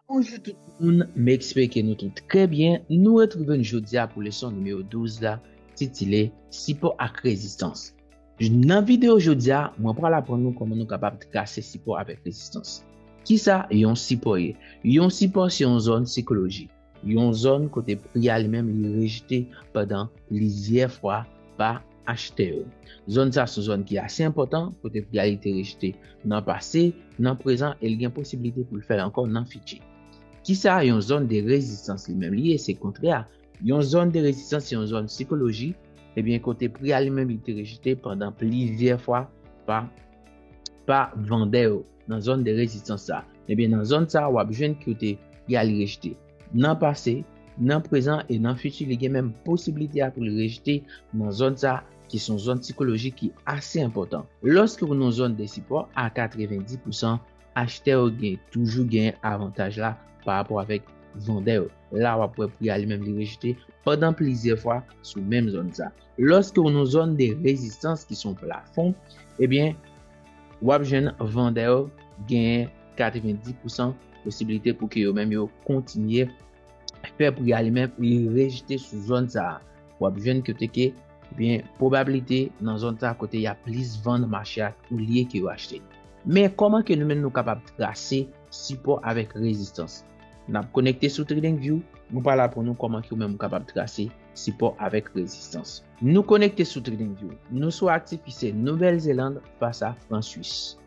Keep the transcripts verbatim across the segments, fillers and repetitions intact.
Bonjou tout moun, m espere ke nou tout trè byen. Nou retwouve n jodi a pou leson nimewo douz la, titile Sipò ak Rezistans. Nan videyo jodi a, mwen pral aprann nou kòman nou kapab trase sipò avèk rezistans. Kisa yon sipò ye? Yon sipò se yon zòn sikolojik, yon zòn kote pri a li menm li rejte pandan plizyè fwa pa achtè yo. Zòn sa se yon zòn ki ase enpòtan, kote pri a li te rejte nan pase, nan prezan, e li gen posiblite pou l fè l ankò nan fiti. Kisa yon zòn de rezistans li menm li ye? Se kontrè a. Yon zòn de rezistans se yon zòn sikolojik, ebyen kote pri a li menm li te rejte pandan plizyè fwa pa, pa vandè yo nan zòn de rezistans sa. Ebyen nan zòn sa, w ap jwenn kote pri a li rejte nan pase, nan prezan e nan fiti, li gen menm posiblite a pou li rejte nan zòn sa ki se yon zòn sikolojik ki ase enpòtan. Lòske w nan zòn de sipò a katrevenndis pousan, achtè yo gen, toujou gen avantaj la pa rapò avèk vandè yo. La w ap wè pri a li menm li rejte pandan plizyè fwa sou menm zòn sa. Lòske w nan zòn de rezistans ki se yon plafon, ebyen w ap jwenn vandè yo genyen katrevenndis pousan posiblite pou ke yo menm yo kontinye fè pri a li menm li rejte sou zòn sa a. W ap jwenn kote ke, ebyen, pwobablite nan zòn sa a kote y ap plis vann mache a olye ke yo achte. Men kòman ke nou menm nou kapab trase sipò avèk rezistans? N ap konekte sou TradingView, nou pral aprann nou kòman ke ou menm ou kapab trase sipò avèk rezistans. Nou konekte sou TradingView. Nou sou aktif ki se Nouvèl Zeland fas a Fran Swis.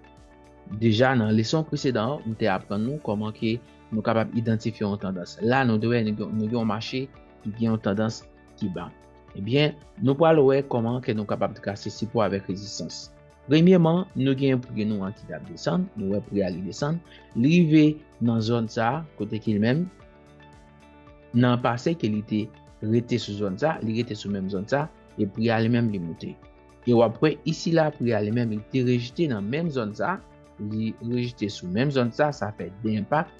Deja nan leson presedan an, m te aprann nou kòman ke nou kapab idantifye yon tandans. La nou te wè nou gen, nou gen yon mache ki gen yon tandans ki ba. Ebyen, nou pral wè kòman ke nou kapab trase sipò avèk rezistans. Premyèman, nou gen pri nou an ki t ap desann, nou wè pri a li desann, li rive nan zòn sa a, kote ke li menm, nan pase ke li te rete sou zòn sa, li rete sou menm zòn sa, e pri a li menm li moute. E w ap wè isi la, pri a li menm li te rejte nan menm zòn sa, li rejte sou menm zòn sa, sa fè de enpak.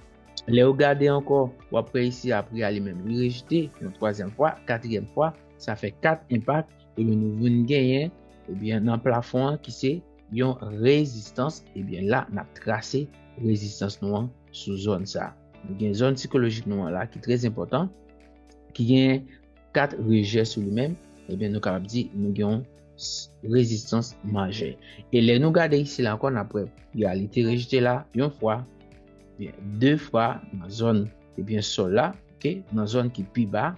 Lè w gade ankò, w ap wè isi a, pri a li menm li rejte yon twazyèm fwa, katriyèm fwa, sa fè kat enpak, ebyen nou vin genyen, ebyen nan plafon an ki se yon rezistans, ebyen la n ap trase rezistans nou an sou zòn sa. Nou gen zòn sikolojik nou an la ki trè enpòtan, ki gen kat rejè sou li menm, ebyen nou kapab di nou gen yon s-, rezistans majè. E lè nou gade isi la ankò, n ap wè pri a li te rejte la yon fwa, ebyen de fwa nan zòn, ebyen sòl la, oke, nan zòn ki pi ba,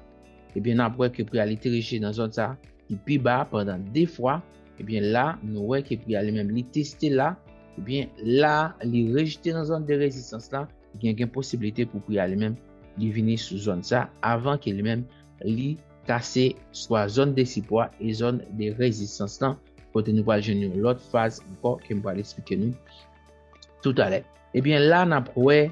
ebyen n ap wè ke pri a li te rejte nan zòn sa ki pi ba pandan de fwa, ebyen la nou wè ke pri a li menm li teste la, ebyen la li rejte nan zòn de rezistans la, gen, gen posiblite pou pri a li menm li vini sou zòn sa avan ke li menm li kase swa zòn de sipò a e zòn de rezistans lan, kote nou pral jwenn yon lòt faz ankò ke m pral eksplike nou toutalè. Ebyen la n ap wè,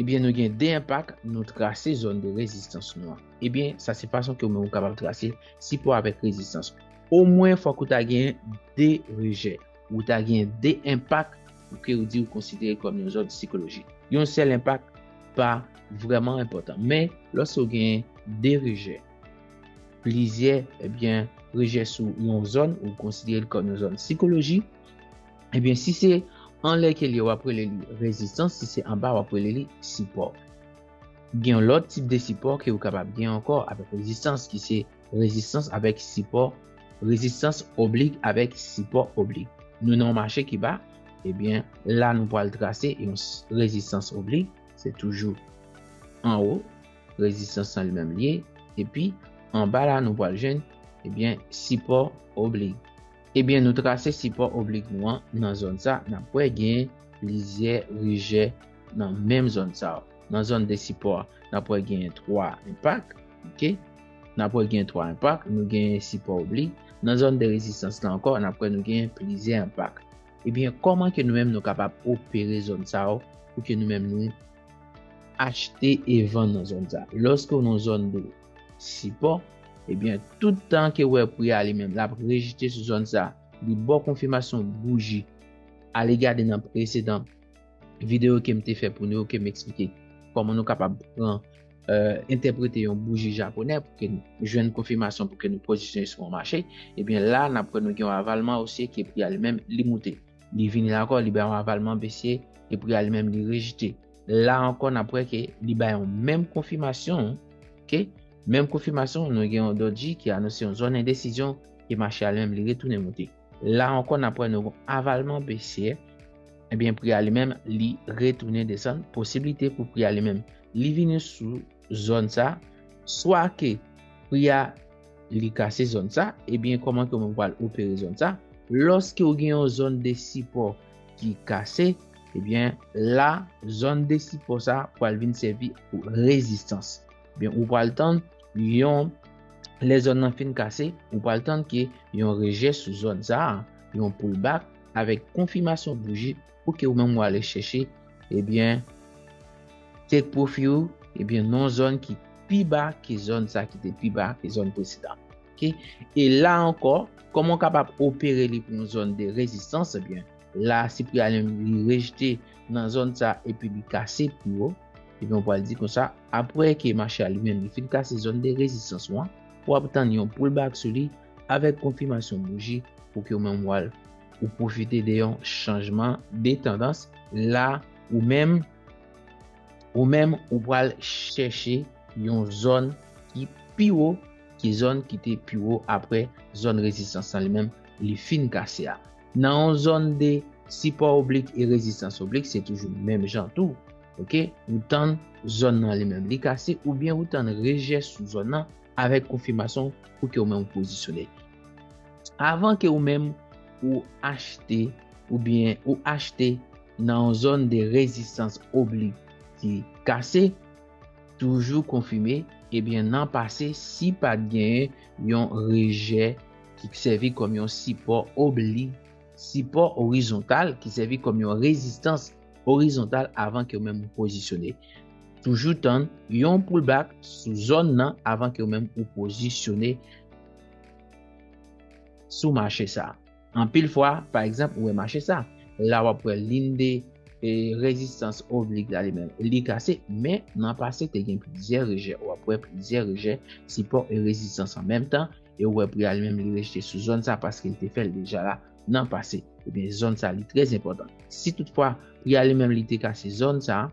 ebyen nou gen de enpak, nou trase zòn de rezistans nou an. Ebyen sa se fason ke ou menm ou kapab trase sipò avèk rezistans. Omwen fòk ou ta gen de rejè, ou ta gen de enpak pou ke ou di ou konsidere kòm yon zòn sikolojik. Yon sèl enpak pa vrèman enpòtan. Men lòske ou gen de rejè, plizyè, ebyen, rejè sou yon zòn, ou konsidere l kòm yon zòn sikolojik, ebyen, si se anlè ke l ye, w ap rele li rezistans, si se anba, w ap rele li sipò. Gen yon lòt tip de sipò ke ou kapab gen ankò avèk rezistans, ki se rezistans avèk sipò, rezistans oblik avèk sipò oblik. Nou nan yon mache ki ba, ebyen, la nou pral trase yon s-, rezistans oblik, se toujou anwo, rezistans lan li menm li ye, epi anba la nou pral jwenn, ebyen, sipò oblik. Ebyen, nou trase sipò oblik nou an nan zòn sa, n ap wè gen plizyè rejè nan menm zòn sa. Nan zòn de sipò a, n ap wè gen twa enpak, oke? N ap wè gen twa enpak, nou gen sipò oblik. Nan zòn de rezistans la ankò, n ap wè nou gen plizyè enpak. Ebyen, kòman ke nou menm nou kapab opere zòn sa yo pou ke nou menm nou achte e vann nan zòn sa? Lòske w nan zòn de sipò, ebyen, tout tan ke w wè pri a li menm l ap rejte sou zòn sa, li ba w konfimasyon bouji. Ale gade nan presedan videyo ke m te fè pou nou, ke m eksplike kòman nou kapab pran, entèprete yon bouji japonè pou ke nou jwenn konfimasyon pou ke nou pozisyone sou yon mache. Ebyen la, n ap wè nou gen yon avalman osye ke pri a li menm li moute. Li vini la ankò, li bay yon avalman besye, e pri a li menm li rejte. la ankò n ap wè ke li bay yon menm konfimasyon, ok? Menm konfimasyon, nou gen yon dòji ki anonse yon zòn endesizyon, e mache a li menm li retounen monte. La ankò n ap wè nou gen avalman besyè, ebyen pri a li menm li retounen desann, posiblite pou pri a li menm li vini sou zòn sa, swa ke pri a li kase zòn sa, ebyen kòman ke w menm pral opere zòn sa? Lòske w gen yon zòn de sipò ki kase, ebyen la zòn de sipò sa pral vin sèvi pou rezistans. Ebyen ou pral tann yon, lè zòn nan fin kase, ou pral tann ke yon rejè sou zòn sa, yon pullback avèk konfimasyon bouji pou ke ou menm ou ale chèche, ebyen take profit ou, ebyen nan zòn ki pi ba ke zòn sa ki te pi ba ke zòn presedan. Ok? E la ankò, kòman w kapab opere li pou yon zòn de rezistans? Ebyen la si pri a li rejte nan zòn sa epi li kase pi wo, ebyen ou pral di konsa, apre ke mache a li menm li fin kase zòn de rezistans ou an, w ap tann yon pullback sou li avèk konfimasyon bouji pou ke ou menm w al ou pwofite de yon chanjman de tandans la ou menm ou menm ou pral chèche yon zòn ki pi wo ki zòn ki te pi wo apre zòn rezistans lan li menm li fin kase a. Nan yon zòn de sipò oblik e rezistans oblik, se toujou menm jan tou. Ok? Ou tann zòn nan li menm li kase oubyen ou tann rejè sou zòn nan avèk konfimasyon pou ke ou menm ou pozisyone. Avan ke ou menm ou achte oubyen ou achte nan yon zòn de rezistans oblik ki kase, toujou konfime, ebyen nan pase si pa t genyen yon rejè ki sèvi kòm yon sipò oblik, sipò orizontal ki sèvi kòm yon rezistans orizontal avan ke ou menm ou pozisyone. Toujou tann yon pullback sou zòn nan avan ke ou menm ou pozisyone sou mache sa. Anpil fwa, pa egzanp, ou wè mache sa. La w ap wè liy de e, rezistans oblik la li menm li kase, men nan pase te gen plizyè rejè, w ap wè plizyè rejè, sipò e rezistans an menm tan, e w wè pri a li menm li rejte sou zòn sa paske li te fè l deja la nan pase. Ebyen zòn sa li trè enpòtan. Si toutfwa pri a li menm li te kase zòn sa,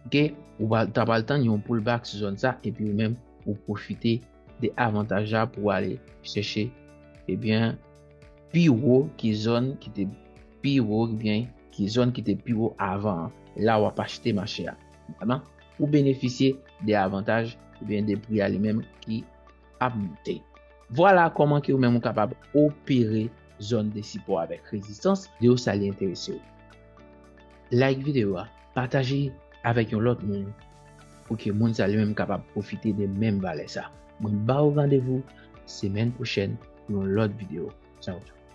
ok, ou pral ta pral tann yon pullback sou zòn sa epi ou menm ou pwofite de avantaj la pou ale chèche ebyen pi wo ki zòn ki te pi wo ebyen ki zòn ki te pi wo avan an. La w ap achte mache a. Ou benefisye de avantaj ebyen de pri a li menm ki ap monte. Vwala kòman ke ou menm ou kapab opere zòn de sipò avèk rezistans. Videyo sa li enterese w, like videyo a, pataje avèk yon lòt moun pou ke moun sa li menm kapab pwofite de menm valè sa. Mwen ba w randevou semèn pwochèn pou yon lòt videyo. Tchaw tchaw.